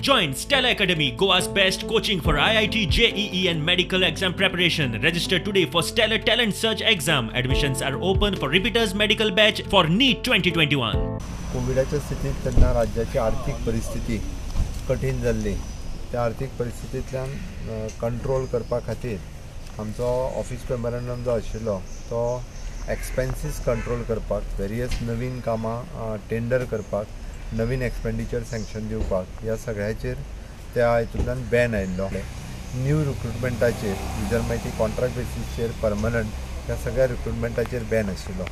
Join Stellar Academy, Goa's best coaching for IIT, JEE and medical exam preparation. Register today for Stellar Talent Search exam. Admissions are open for repeaters medical batch for NEET 2021. कोविडाच्या स्थितीत तेन्ना राज्याची आर्थीक परिस्थिती कठीण जाल्ली. त्या आर्थीक परिस्थितींतल्यान कंट्रोल करपा खातीर आमचो ऑफिस मेमोरंडम जो आशिल्लो तो एक्सपेन्सीस कंट्रोल करपाक, वेरियस नवीन कामां टेंडर करपाक, नवीन एक्सपेंडिचर सँक्शन दिवपाक, ह्या सगळ्याचेर त्या हितूंतल्यान बॅन आयिल्लो. न्यू रिक्रुटमेंटाचेर, जर मागीर ती कॉन्ट्रॅक्ट बेसीसचेर परमनंट, ह्या सगळ्या रिक्रुटमेंटाचेर बॅन आशिल्लो.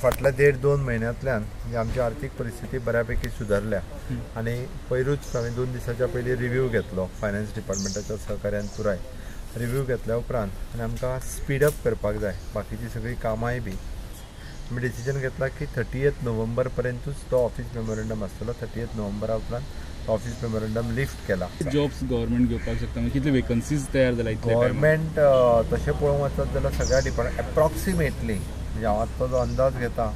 फाटल्या 1.5-2 म्हयन्यांतल्यान म्हणजे आमची आर्थीक परिस्थिती बऱ्यापैकी सुदारल्या आनी पयरूच हांवें 2 दिसाच्या पयलीं रिव्यू घेतलो फायनान्स डिपार्टमेंटाच्या सहकार्यान. पुराय रिव्यू घेतल्या उपरांत आनी आमकां स्पीडअप करपाक जाय बाकीची सगळीं कामांय बी. आमी डिसिजन घेतला की 30 नोव्हेंबर पर्यंतूच तो ऑफिस मेमोरंडम आसतलो. 30 नोव्हेंबरा उपरांत तो ऑफिस मेमोरंडम लिफ्ट केला. जॉब्स गव्हर्मेंट घेवपाक शकता, कितले वेकन्सीज तयार जाला इतले? गव्हर्मेंट तशें पळोवंक वचत जाल्यार सगळ्या डिपार्टमेंट एप्रॉक्सिमेटली, म्हणजे हांव आतां जो अंदाज घेता,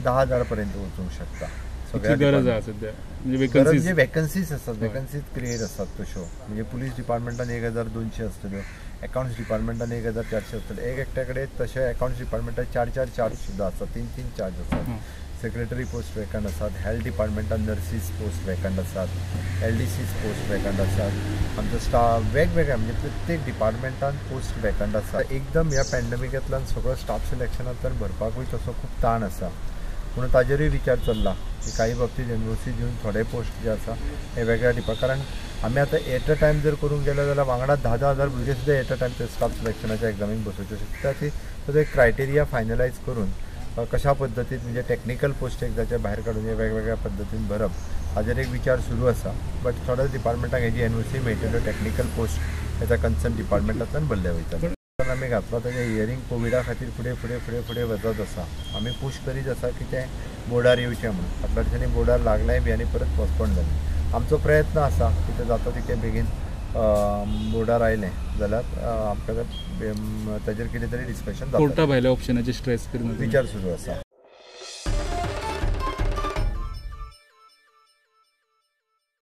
10,000 पर्यंत वचूंक शकता. सगळ्या गरज आसा सध्या म्हणजे वेकन्सीज आसात, वेकन्सीज क्रिएट आसात तश्यो. म्हणजे पुलीस डिपार्टमेंटान 1,200 आसतल्यो, अकावंट्स डिपार्टमेंटान 1,400 आसतल्यो. एक एकट्या कडेन तशें अकावंट्स डिपार्टमेंटान 4-4 चार्ज सुद्दां आसात, 3-3 चार्ज आसात. सेक्रेटरी पोस्ट वेकंट आसात, हेल्थ डिपार्टमेंटान नर्सीस पोस्ट वेकंट आसात, LDCs post vacant आसात. आमचो स्टाफ वेगवेगळ्या म्हणजे प्रत्येक डिपार्टमेंटान पोस्ट वेकंट आसा. एकदम ह्या पॅन्डमिकांतल्यान सगळो स्टाफ सिलेक्शनांतल्यान भरपाकूय तसो खूब ताण आसा, म्हणून ताजेरूय विचार चल्ला की काही बाबतीत NOC दिवन थोडे पोस्ट जे आसा हे वेगळ्या डिपार्ट, कारण आमी आतां एट अ टायम जर करूंक गेले जाल्यार वांगडा 10-10 हजार भुरगे सुद्दां एट अ टायम ते स्टाफ सिलेक्शनाच्या एग्जामीक बसोवचे शकता. ती तो एक क्रायटेरिया फायनलायज करून कशा पद्दतीन म्हणजे टॅक्निकल पोस्ट एक जाच्या भायर काडून हे वेगवेगळ्या पद्दतीन भरप हाजेर एक विचार सुरू आसा. बट थोड्या डिपार्टमेंटाक हेजी NOC मेळटल्यो, टॅक्निकल पोस्ट हेच्या कन्सर्न डिपार्टमेंटांतल्यान भरले वयतले. आमी घातला ताजें हियरींग कोविडा खातीर फुडें फुडें फुडें फुडें वचत आसा. आमी पुश करीत आसा की तें बोर्डार येवचें म्हणून. फाटल्या दिसांनी बोर्डार लागलें बी आनी परत पोस्टपोन जालें. आमचो प्रयत्न आसा की तें जाता तितकें बेगीन बोर्डार आयलें जाल्यार आमकां ताजेर कितें तरी डिस्कशन कोर्टा भायल्या ऑप्शनाचेर स्ट्रेस विचार सुरू आसा.